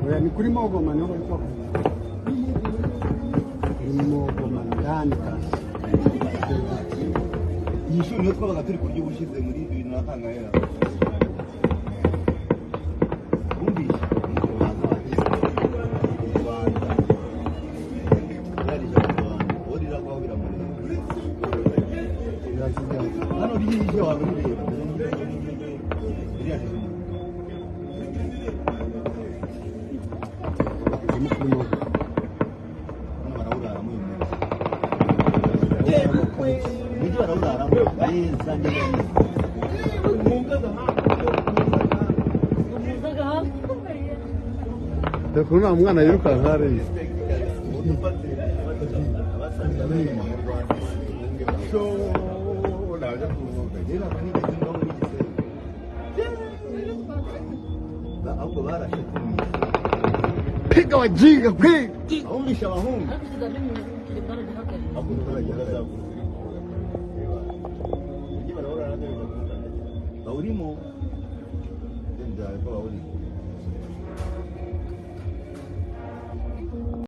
Oya, ni kuri Mogoma niho bari kuhakorera. Ni Mogoma ndani kabisa. Iyi shuri niyo twabaga turi kurya ubushize muri bibiri na kangahe. Wumvise? Mu Rwanda. Yarije mu Rwanda. Uwo riragwaho biramureba. Hano rije waba urireba. Ririya rije mu Ni kuri Mogoma. Hano barawuraramo uyu munsi. Mujyi barawuraramo. Neza neza. Dore nta mwana yirukanka hariya. Ahubwo barashe kumwe. Piga wajinga piga. Ahumvisha abahungu. Bawurimo. Ndabyo bawurimo.